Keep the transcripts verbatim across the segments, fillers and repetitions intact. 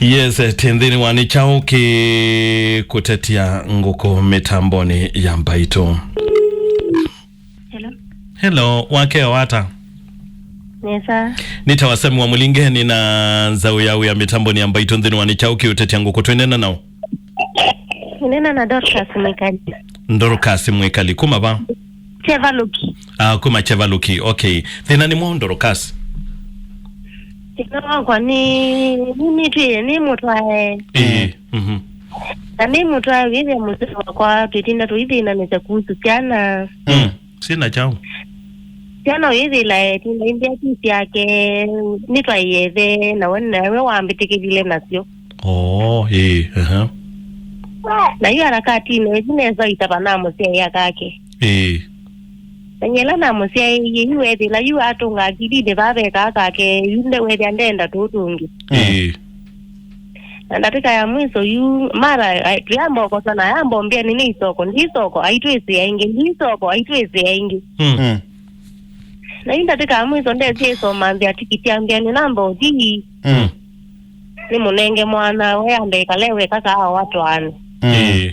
Yes, eh, tĩ nthĩnĩ wa nĩ kyaũ kĩkũtetya ngũkũ mĩtambonĩ ya Mbaitũ. Hello. Hello, wakeo ata? Nesa. Nĩ ta wasami wa mũlingeni na nzaũ ya wĩa mĩtambonĩ ya Mbaitũ nthĩnĩ wa nĩ kyaũ kĩũtetya ngũkũ twĩnena nao? Nena na Dorcas Mwikali. Dorcas Mwikali, kuma va? Chevaluki. Ah, kuma Chevaluki. Okay. Thĩna nĩ mwaũ Dorcas? Thĩna wakwa nĩ, nĩ, nĩtwĩe, nĩ mũtwae. Ĩĩ. Mhm. Na nĩ mũtwae wĩthĩa mũsee wakwa twĩtinda tũithĩnanĩsya kuhusu syana. Mm. Sina chao. Syana ũyĩthĩla etinda imbĩa ti syake, nĩtwaĩethe, nawe nawe wambĩtĩkĩlile nasyo. Oh, ĩĩ, aha. Na yu harakatini ĩsu nesa itava namũsyaĩa kake. Ĩĩ. Na nyela namũsyaĩie yu wethĩla yu atũnga akilini vavekaa kake, yu nde wethĩa ndenda tũũ tũngĩ. Ĩĩ. Na ndatĩka ya mwiso yu mara ai- tuyamba ũkosana yamba ũmbĩa nĩ nĩ isoko ndi isoko aitwĩsĩa ingĩ ndi isoko aitwĩsĩa ingĩ. Mm. Mm. Na yu ndatĩka ya mwiso ndesie ĩsomanthĩa tikiti ambĩa nĩ namba ũthi Mm. nĩ mũnenge mwana we ambe ĩkale weka kaa watwaane. Mm. Ĩĩ.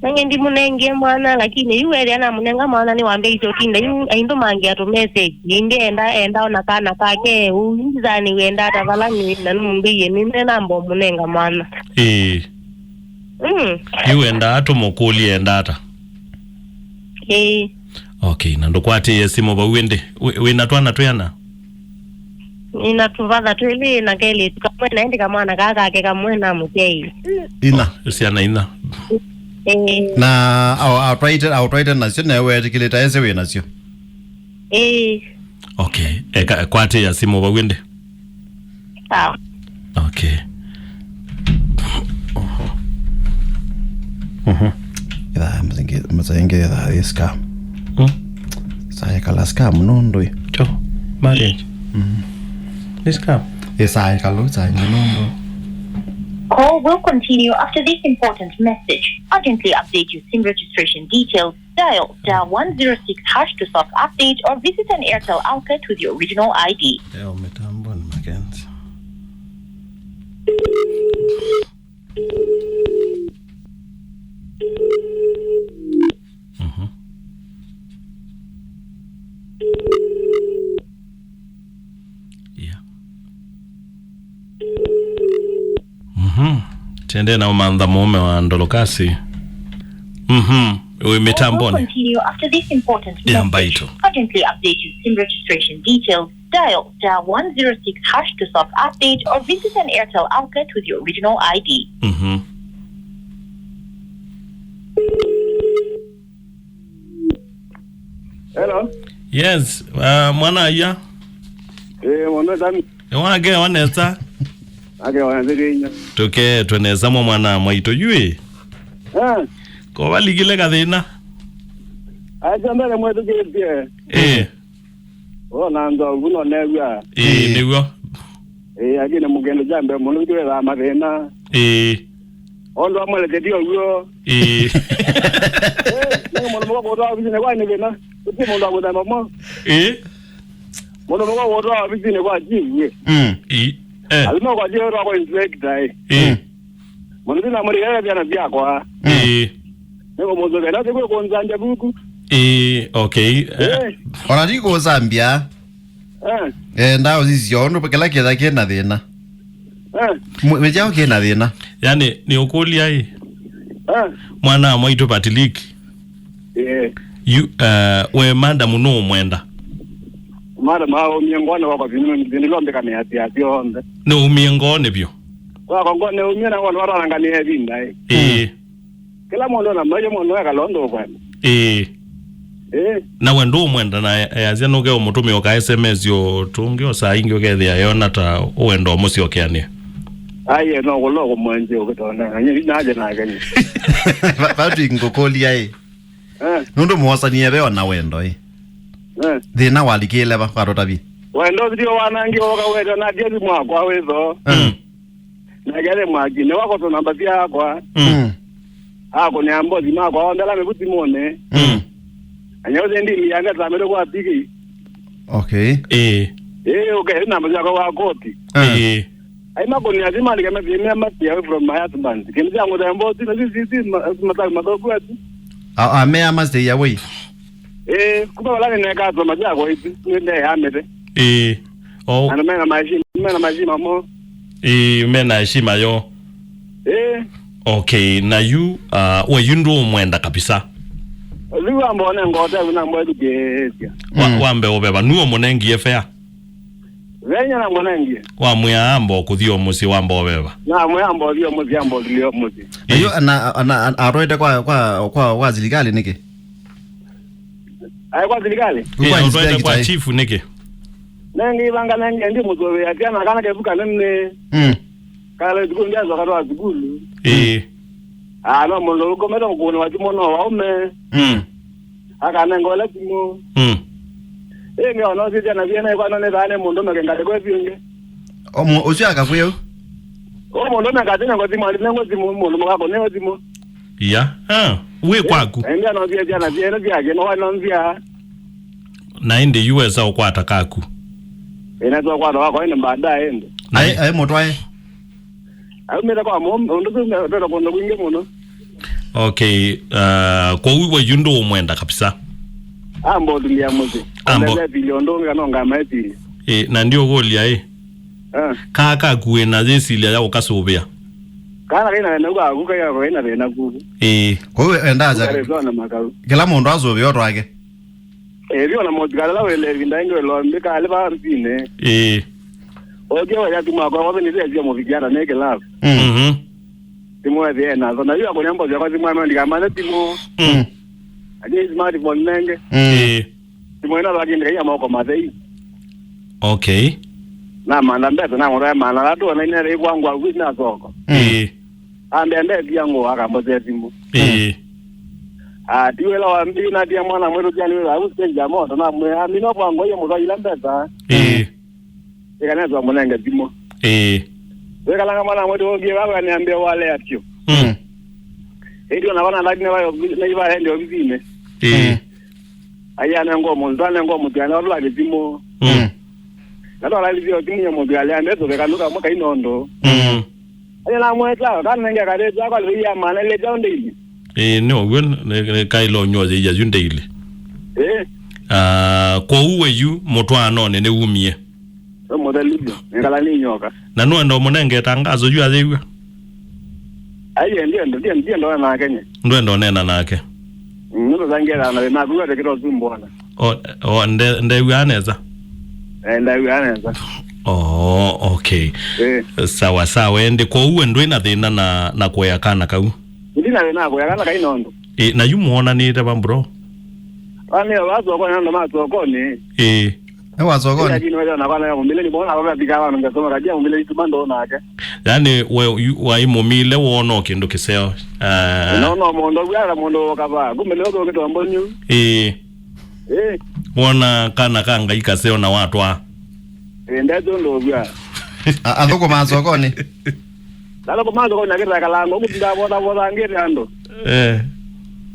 Nang'e ndimũnengie mwana, lakini yu wethĩa namũnenga mwana nĩwambĩĩisye ũtinda yu aindũmangĩa tũ message. Ĩndĩ enda, enda ona kana kake ũu, yu ndithani wenda ata vala nĩ, na nũmbĩie nĩ, nĩ namba ũmũnenga mwana. Ĩĩ. Mm. Yu endaa tũmũkũlye enda ata? Ĩĩ. Okay, na ndũkwatĩĩe simũ vau ĩndĩ. Wĩ, wĩna twana twĩana? Nĩna tũvatha twĩlĩ na kelĩtu kamwe, na ĩndĩ kamwana kaa kake kamwe namũsyaĩie. Ina. Syana ina. Ĩĩ. Na au- aũtwaĩte, aũtwaĩte nasyo, na weetĩkĩlĩte ese wĩ nasyo? Ĩĩ. Okay. Eka, kwatĩĩa simũ vau ĩndĩ. Sawa. Okay. Oho. Mhm. Ithaa, mzenge, mzenge ithaa, this scam. Hmm? Saa ĩkala scam, no ndũĩ. Cho, marriage. Mm. This scam. Ĩ saa ĩkala, saa ĩngĩ no ndũĩ. Call will continue after this important message. Urgently update your SIM registration details. Dial star one zero six hash to self-update or visit an Airtel outlet with your original I D. Leo mitamboni Mackenzie. Mhm. Yeah. Mhm. Tende na ũmantha mũũme wa Ndolokasi. Mhm. Wĩ mitamboni. Continue after this important message. Urgently update your SIM registration details. Dial star one zero six hash to self-update or visit an Airtel outlet with your original I D. Mhm. Hello. Yes, uh, mwana aya. Eh, mwana tami. Ewake wanesa. Ake wanzekenya. Tuke twenesa mwa mwana mwaito yui. Eh. Ko valikile kathina. Acha mbele mwetu kipie. Eh. Ona ndo vuno negwa. Eh, nĩw'o. Eh, akine mugendo jambe muno ndio la mathina. Eh. Ondo amweleketie ũguo. Ĩĩ. Eh, nĩ mũndũ mũka kũtwa ofisinĩ kwa nĩ thĩna. Ũti mũndũ akũthamba mo. Ĩĩ. Mũndũ mũka kũtwa ofisinĩ kwa chief we. Mm. Ĩĩ. Eh. Alima kwa chief kwa inspector eh. Ĩĩ. Mm. Mũndũ thĩna mũrĩ yeye thĩna vyakwa. Mm. Ĩĩ. Nĩ kũmũthũkĩa na thĩkwe kũnzambia buku. Ĩĩ, okay. Eh. Ona ti kũzambia. Eh. Eh, ndawa icio, ũndũ kĩla kĩtha kĩna thĩna. Eh. Mwe- mĩkyaũ kĩna thĩna. Yani, nĩ ũkũlya ĩ. Eh. Mwana wa mwaitũ Patiliki. Eh. Yu, uh, we madam nũũmwenda. Madam aumie ngone wakwa vinu ndilombekanĩa sia sionthe. Nĩ umie ngoonĩ vyũ. Wakwa ngone umie na ngone waranganĩa vinda ĩ. Ĩĩ. Kĩla mũndũ na maisha mũndũ ekala ũndũ ũkwenda. Ĩĩ. Ĩĩ. Na we ndũũmwenda na e- easya nũke ũmũtũmĩa ũka S M S ũtũngĩ o saa ingĩ ũkethĩa eona ta ũwenda ũmũsyokeanĩa. Aiye no kũla kũmwenzi ũkĩtonda. Naje nake. Pa- Patrick ngũkũlya ĩ. Eh. Nũndũ mwosanie ve ona wendo ĩ. Eh. Thĩna walikĩle va watũtavye. Wendo thio wanangi ũkaweta na ndiathi mwakwa wĩtho. Mm. Nake nĩ mwaki nĩ wakoto namba syakwa. Mm. Akũnĩa mbosi makwa onthe ala mĩvuti mone. Mm. Anyauze ndimi yanga tamĩle kwa piki. Okay. Ĩĩ. Ĩĩ ũke namba syakwa wa koti. Eh. Ĩĩ. Ai makoni ati malike methie me ma stay away from my husband. Kĩndũ kya mũthemba ũsu, na sisi, sisi, ma-, matawi mathũku ati. A, a, me ama stay away. Eh, kuma wala nĩneka toma zako iti, nĩnde ya mete. Eh. Oh. Ana mena mashima, mena mashima mo. Eh, mena heshima yo. Eh. Okay, na yu, uh, we yu ndũmwenda kabisa. Yu ambone ngote, una mwetu kĩsya. Wa, mm. Wambe ũveva, nuo mũnengie fare. Venya na mwanangie. Wamwĩa amba kũthi o mũsyĩ wamba ũveva. Na mwĩa amba ũthi o mũsyĩ, amba ũthi o mũsyĩ. Na yu, na, na, na, atwaĩte kwa, kwa, kwa, kwa silikalĩ nĩkĩ? Aĩ kwa silikalĩ? Kwa inspector, kwa chief nĩkĩ? Nengĩ ivanga nengĩ ndi mũsũvĩa, tiana kana kevuka nene. Mm. Kala sukulu ndiacoka twa sukulu. Ĩĩ. Ah, no mũndũ ũkomete mũkũnĩ wa simũ no waume. Mm. Akanenga ũla simũ. Mm. Ĩngĩ ona ũsĩtya na viena ĩkwano nĩ thane mũndũ meke ngalĩ kwe viũngĩ. Omo ũcio akakwĩa. O mũndũ meka tena ngo simũ, ali nengo simũ, mũndũ mũkako neo simũ. Ya. Ah, wĩ kwaku. Ĩngĩ ona ũsĩtya na viena vyake no wano nzia. Na ĩndĩ yu wesa ũkwata kaku. Ĩna twa kwata wako ĩndĩ baadaye ĩndĩ. Ai, ai mũtwae. Aumĩte kwa mũndũ ũsu, twenda kũndũ kwingĩ mũno. Okay, uh, kwoou we yu ndũũmwenda kabisa? Ambotulia mũsyĩ. Ambo- Ndezetilia ũndũ ũngĩ kana ũngamaetilia. Ĩ, na ndiũkũlya ĩ. Ah. Kaa kaku wĩna yĩsilya ya ũkasũvĩa? Kana kaina thĩna kaku, kaina thĩna kuku. Ĩ. Kwoou endaa kya Karesona makau. Kĩla mũndũ asũvĩa o twake. Ĩĩ, vyo na mũthikali ũla wĩle ĩvinda ĩngĩ wĩlwa mbĩkalĩ vaa msinĩ. Ĩĩ. Okie waya timu akwa wothe nĩsesio mũviki ata nĩ kĩlavu. Mm. Mhm. Timu wethi ena so na yu akũnya mbosi akwa timu ame ndikamane timu. Mm. Aje smartphone nenge. Mm. Ĩĩ. Timu ĩno lakini kai ya moko mathei. Okay. Na manda mbesa na ngora mana la tu na ine kwa ngwa wina soko. Mm. Ĩĩ. Ambĩa ndetia ngũ akambosea simũ. Ĩĩ. Ah, ti wĩla wa mbina tia mwana mwetu tia nĩ wĩla au stage ya moto na mwe amina kwa ngũ ya mũtwa ila mbesa. Ĩĩ. Ĩkanetwa mũnenge simũ. Ĩĩ. Wĩkalanga mwana mwetu ũngĩ wawe aniambia wale atio. Mm. Ĩtio na wana ndani na wayo na iva ende ofisini. Ĩĩ. Aya nengo mũndũ, nengo mũtiana wala kĩsimũ. Mm. Na twala video timu ya mũndũ ale ame tũkeka nuka mwaka inondo. Mm. Aya na mweta kana nenge kare twa kwa ya mana le down daily. Eh, no, wen ne kailo nyoze ya yu daily. Eh. Ah, kwa uwe yu mutwano ne ne umie. Mũthelu nĩ ngala nĩ nyoka. Na nũenda ũmũnenge tangazo yu athĩw'a? Aiye, ndienda, ndienda, ndienda ona nake nye. Ndwenda ũneena nake? Mm, nũtũtangĩana na naku wete kĩtosumbwana. O, o, nde, ndew'aa nesa? Eh, ndew'aa nesa. Oh, okay. Eh. Sawa sawa, ende kwa uwe ndwĩ na thĩna na, na kũea kana kau? Ndi na thĩna na kũea kana kai nondo. Eh, na yu muonanĩte va bro? Ani wa sokoni, ando ma sokoni. Eh. Nĩ wa sokoni. Lakini wale na kwana ya mbele ni bona kwa bika wa ngasoma kadia mbele itu mando nake. Yani we yu- waimumile wono kindu kiseo. Ah. No no mondo gwa mondo kava. Kumbe leo kwa kitu ambonyu. Eh. Eh. Wona kana kanga ikaseo na watwa. Eh, ndeto ndo bia. A- athũkũmaa sokoni. Nalo kwa mando kwa nakita kalango kutinda boda boda ngete ando. Eh.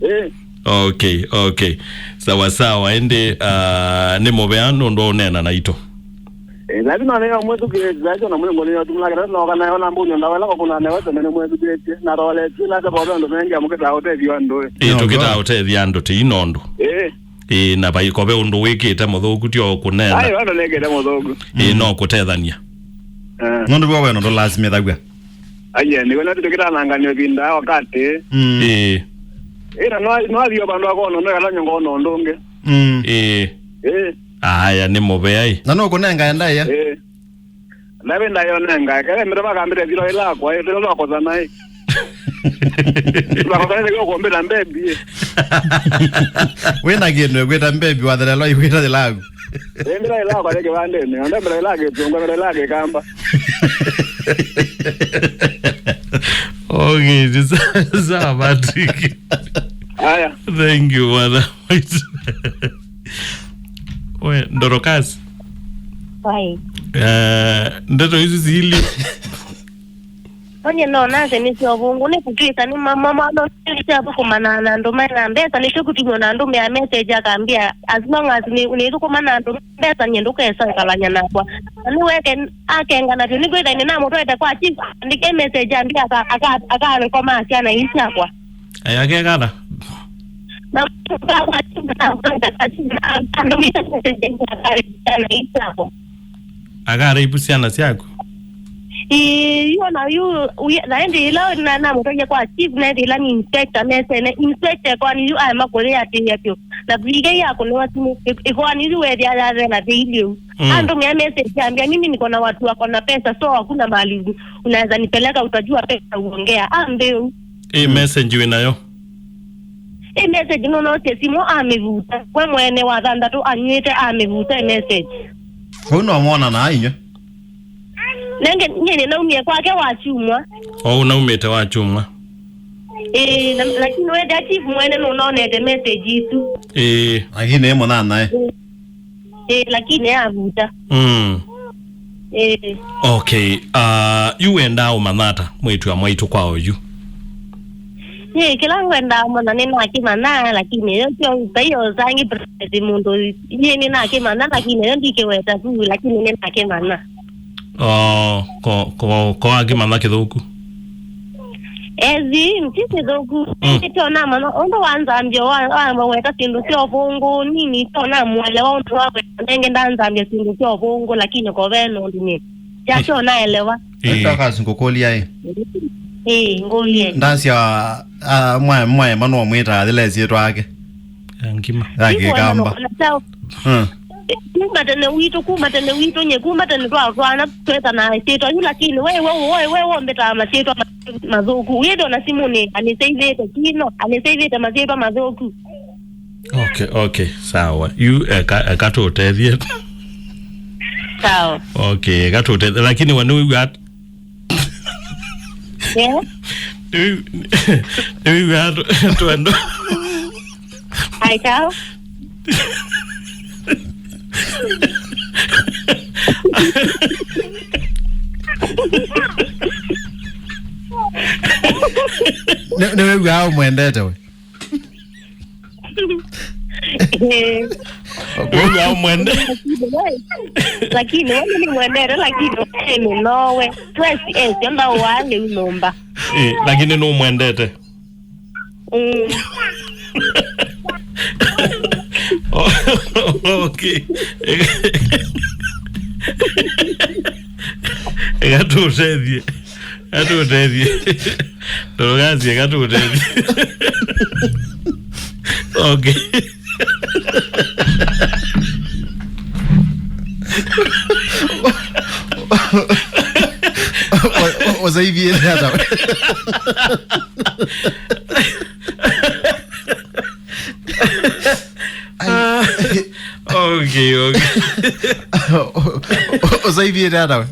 Eh. Okay, okay. Sawa sawa, ende uh, nĩ mũvea nũndũ ũneena naitũ. Eh, lazima nĩ mwetu ke, lazima na mwengo nĩ tumla kata no kana ona mbuni ndawela kwa kuna newa tena mwetu ke. Na role tu na kwa ndo mengi amukita hotel ndo. Eh, no, tũkĩtaa ũtethia andũ ti inondo. Eh. Ĩĩ, na vai kove ũndũ wĩkĩte mũthũku ti o kũneena. Ai, wano nengete mũthũku. Ĩĩ, no kũtethania. Eh. Nũndũ vwa weno ndũlasimĩthaw'a. Aiye, nĩwe na tũkĩtananganio vinda wakati. Mm. Ĩĩ. Ĩĩ, na no no athio vandu akono no kala nyongo no ndonge. Mm. Ĩĩ. Ĩĩ. Aya nĩ mũveai. Na no kũnenga enda ya. Ĩĩ. Ndawe ndayonenga, kele mĩtoma kambĩte thilo ĩla akwa, ĩla lwakosa naĩ. Lwakosa naĩ kwa kumbĩta mbebi. Wĩna kĩndũ kwĩta mbebi wathelelwa ikwĩta thilagu. Ĩmbĩta ĩla akwa nĩ kĩvandĩnĩ, onde mbĩta ĩla kĩtũngwa, mbĩta ĩla kĩkamba. Okay, sawa, Patrick. Aya. Thank you, bwana. We, Dorcas. Why? Eh, ndeto hizi zili. Onye no nase nĩ sya ũvũngũ, nĩ kũtwĩka nĩ mamamanonĩsyathũkũmana na andũ maĩ na mbesa, nĩsyo kũtumwa na andũ mea message akambĩa, as long as nĩ- nĩthũkũma na andũ mbesa, nyie ndũkesa ũkalanya nakwa. Na nĩweke akengana vyũ, nĩkwĩthĩa nĩnamũtwaĩte kwa chief, andĩke message ambĩa aka- aka- akakomaa syana ii syakwa. Aya kekala. Na mũka kwa chief, na mũka kwa chief, na andũ message akasyana ii syakwa. Akara ipu syana syaku? Ĩĩ, yu ona yu, wi- na ĩndĩ ĩla na- namũtwaie kwa chief, na ĩndĩ ĩla nĩ inspector mesene, inspector ĩkoani yu aema kũyĩatĩĩa vyũ. Na vika ĩyo akũnĩwa simũ, ĩ- ĩkoani yu wethĩa yathe na thĩilĩ ũu. Mm. Andũmĩa message ambĩa, "Mimi niko na watu wako na pesa, so hakuna mahali unaweza nipeleka, utajua pesa uongea." Ambĩa ũu. Ĩ message wĩ nayo? Ĩ message nũnosie simũ amĩvuta. We mwene wa thanthatũ anyw'ĩte amĩvuta ĩ message. Kũu no mwonanaa inywe? Nenge nyie nĩnaumie kwake wa kyumwa. O ũnaumĩte wa kyumwa? Ĩĩ, na- lakini wethĩa chief mwene nũnonete message isu. Ĩĩ. Lakini ĩ mũnyanyae. Ĩĩ, lakini avuta. Mm. Ĩĩ. Okay. Uh, yu wendaa ũmanya ata mwĩĩtu wa mwaitũ kwa oyu? Ĩĩ, kĩla ngwendaa mũno nĩnakĩmanya, lakini yo syo taiyo sangi private mũndũ. Ĩĩ, nĩnakĩmanya, lakini yo ndikĩweta tu, lakini nĩnakĩmanya. Oh, ko, ko, ko akĩmanya kĩthũku? Ezi, ti kĩthũku. Mm. Ĩndĩ tyo namanya, ũndũ wa nzambio, wa, wa weta syĩndũ sya ũvũngũ, nini, tyo namũelewa ũndũ wa weta, nenge ndanzambia syĩndũ sya ũvũngũ, lakini ko ve nũndũ nĩ. Yasyo naelewa. Ĩĩ. Dorcas ngũkũlya ĩ. Ĩĩ, ngũlye. Ndasya, ah, mwae, mwae, mano mwĩtaa thĩla ĩsyĩtwa yake. Ya ngima. Ya Kĩkamba. Na chao. Hmm. Kuma tene witũ, kuma tene witũ, nye kuma tene twa twana twetana syĩtwa yu, lakini we, we, we, we wombetaa masyĩtwa ma- mathũku. Wĩthwa na simũnĩ, anĩseithĩte kino, anĩseithĩte masyĩtwa mathũku. Okay, okay, sawa. Yu eka, eka tũtethie. Sawa. Okay, eka tũtethie. Lakini we nĩwĩw'a at- Yeah. Nĩwĩw'a at- twendo. Ai, sawa. Nĩ- nĩwĩw'aa ũmwendete we? Eh. Wĩw'aa ũmwende. Lakini we nĩmwendete, lakini we nĩ nowe. Twesi esyo ndaũaa lĩu nyũmba. Eh, lakini nũmwendete. Mm. Okay. Eka tũtethie. Eka tũtethie. Ndorogasie, eka tũtethie. Okay. Wa- wa- ũsaivie ata? Ai. Okay, okay. Ũsaivie ata we?